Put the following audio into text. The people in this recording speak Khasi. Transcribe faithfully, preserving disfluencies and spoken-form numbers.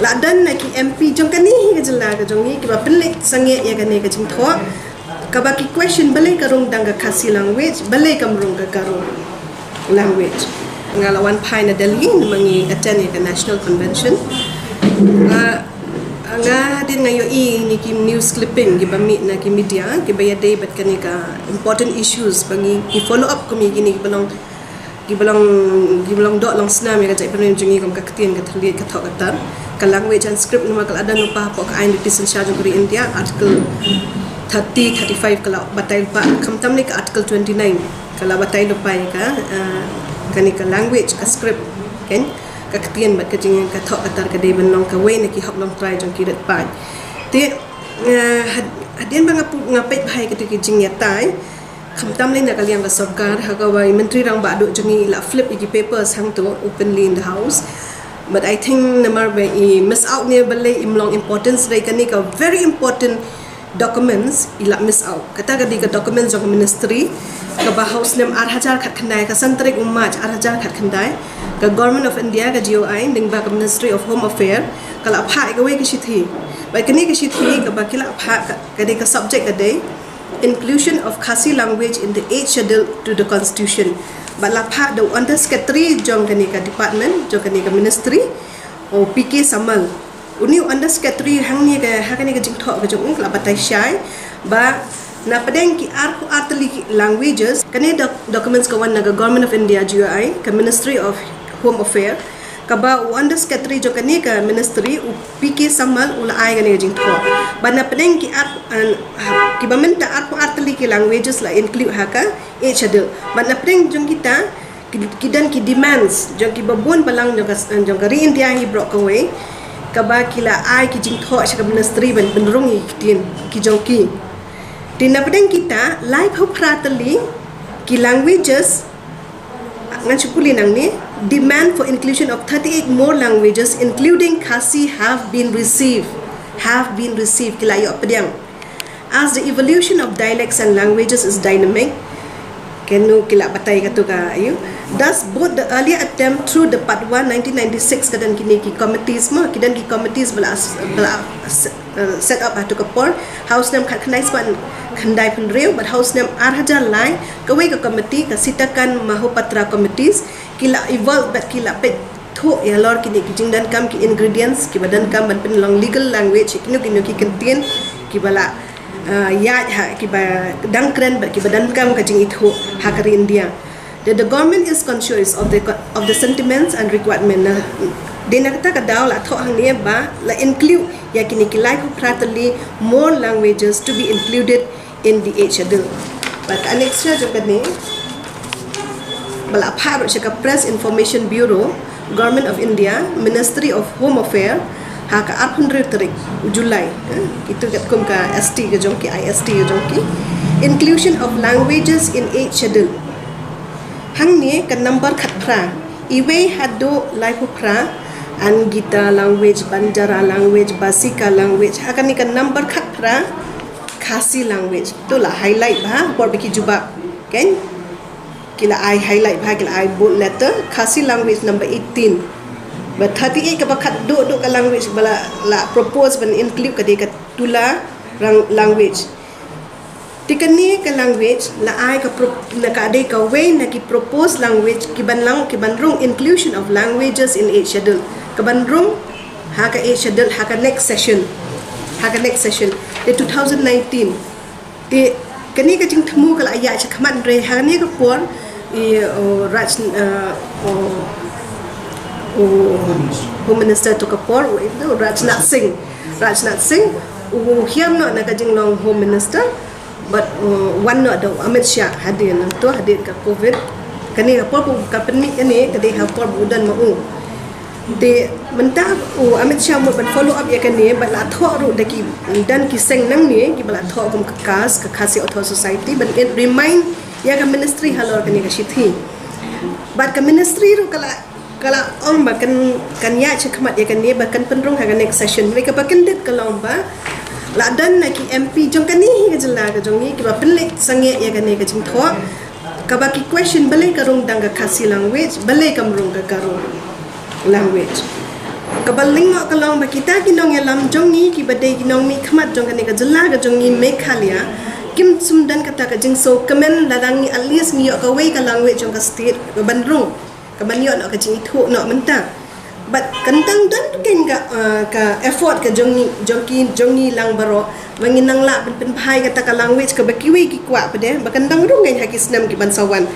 La don na ki M P jong kane hi ka jylla ka jong ngi kiba pynleit sangeh ïa kane ka jingthoh, kaba ki question balei ka rung dang ka Khasi language, balei kam rung ka Garo language. Nga la wan phai na Delhi namar ngi attend ïa ka National Convention. Ah, nga hadien nga ïohi ïa kine ki news clipping kiba mih na ki media kiba ïadei bad kane ka important issues ba ngi ki follow up kum ïa kine kiba long kiba long kiba long doh long snam ïa ka jaitbynriew jong ngi kum ka ktien, ka thylliej, ka thoh ka tar, ka language and script, namar ka la don lypa hapoh ka aiñ riti synshar jong ka ri India, article thirty, thirty-five ka la batai lypa, khamtam lei ka article twenty-nine ka la batai lypa ïa ka, ah, kane ka language, ka script, kan, ka ktien bad ka jing, ka thoh ka tar ka dei ban long kawei na ki hok longtrai jong ki rit paid. Te, ah, had-, hadien ba nga pu-, nga peit bha ïa kito ki jingïatai, khamtam lei na ka liang ka sorkar, ha kaba i Myntri Rangbah Duh jong ngi i la flip ïa ki papers hangto openly in the house. But I think namar ba i miss out ne balei, im long importance, dei kane ka very important documents i la miss out. Kata ka dei ka documents jong ka ministry kaba ha u snem ar hajar khatkhyndai, ka san tarik u March ar hajar khatkhyndai, ka Government of India, ka G O I, lyngba ka Ministry of Home Affairs, ka la phah ïa kawei ka shithi. Bad kane ka shithi kaba ki la phah ka, ka dei ka subject ka dei Inclusion of Khasi language in the Eighth Schedule to the Constitution. Bad la phah da u Under Secretary jong kane ka department, jong kane ka ministry, u P K Samal. Une u Under Secretary hangne ka, ha kane ka jingthoh ka jong u ka la batai shai ba na pdeng ki arphew ar tylli ki languages, kane doc-, documents ka wan na ka Government of India, G O I, ka Ministry of Home Affairs, kaba u Under Secretary jong kane ka ministry, u P K Samal, u la ai kane ka jingthoh ba na pdeng ki ar, an, ha, kiba mynta arphew ar tylli ki languages la include ha ka Eighth Schedule. Bad na pdeng jong kita ki, ki don ki demands jong kiba bun balang jong ka, jong ka ri India hi baroh kawei, kaba ki la ai ki jingthoh sha ka ministry ban pynrung ïa ki ktien ki jong ki. Te na pdeng kita laiphew phra tylli ki languages, ngan shu pule nangne, demand for inclusion of thirty-eight more languages including Khasi have been received, have been received, ki la ïoh pdiang. As the evolution of dialects and languages is dynamic, kano ki la batai kato ka, ïa, thus both the earlier attempt through the Part One nineteen ninety-six, ka don kine ki committees mo, ki don ki committees ba la, ba la, uh, set up ha kato ka por, ha u snem khatkhyndai spah khyndai phew hynriew, bad ha u snem ar hajar lai kawei ka committee, ka Sitakan Mohapatra committees, ki la evolve bad ki la peit thuh ïa halor kine ki jingdonkam, ki ingredients kiba donkam ban pynlong legal language ïa kino kino ki kyntien kiba la, uh, ïaid ha, kiba dang kren bad kiba donkam ka jingithuh ha ka ri India. That the government is conscious of the co-, of the sentiments and requirement. Na, dei na kata ka daw la thoh hangne ba la include ïa kine ki laiphew phra tylli more languages to be included in the Eighth Schedule. Bad ka annexure jong kane ba la phah ruh sha ka Press Information Bureau, Government of India, Ministry of Home Affairs, ha ka arphew hynriew tarik u July, eh, kito katkum ka S T ka jong ki, I S T ka jong ki. Inclusion of languages in Eighth Schedule. Hangne ka number khatphra, iwei haduh laiphew phra, Angita language, Banjara language, Basika language, ha kane ka number khatphra, Khasi language. To la highlight bha por ba ki jubab, kan? Ki la ai highlight bha, ki la ai bold letter, Khasi language number eighteen. Ba thirty-eight kaba khatduh duh ka language ba la, la propose ban include ka dei ka Tula lang-, language. Te kane ka language la ai ka pro-, na ka dei kawei na ki proposed language kiban lang, kiban rung inclusion of languages in Eighth Schedule, kaban rung ha ka Eighth Schedule ha ka next session, ha ka next session, the two thousand nineteen. Te kane ka jingthmu ka la ïaid shakhmat, hynrei ha kane ka por i, uh, Raj, uh, uh, uh, Home Minister to ka por, u, u Rajnath Singh, Rajnath Singh u hiam noh na ka jinglong Home Minister, bad, uh, wan noh da u Amit Shah hadien, nangta hadien ka covid. Kane ka por ba ka pynmih kane ka dei ha por ba u don ma u. Te mynta u Amit Shah mut ban follow up ïa kane, bad la thoh ruh da ki, don ki seng nangne kiba la thoh kum ka KAS, ka Khasi Authors' Society, ban remind ïa ka ministry halor kane ka shithi. Bad ka ministry ruh ka la, ka la ong ba kan, kan ïaid shakhmat ïa kane, ba kan pynrung ha ka next session. Hynrei kaba kyndit ka long ba la don na ki M P jong kane hi ka jylla ka jong ngi kiba pynleit sangeh ïa kane ka jingthoh, kaba ki question balei ka rung dang ka Khasi language, balei kam rung ka Garo language. Kaba lyngkot ka long ba kita ki nongïalam jong ngi kiba dei ki nongmihkhmat jong kane ka jylla ka jong ngi Meghalaya, kim sngewdon kata ka jingsngewkmen lada ngi at least ngi ïoh kawei ka language jong ka state kaban rung, kaban ïoh noh ka jingithuh noh mynta. Bad kan dang don tu kein ka, uh, ka effort ka jong ngi, jong ki, jong ngi lang baroh ba ngin nang lah ban pynbha ïa kata ka language kaba kiwei ki kwah pat de, ba kan dang rung kein ha ki snem kiban sa wan.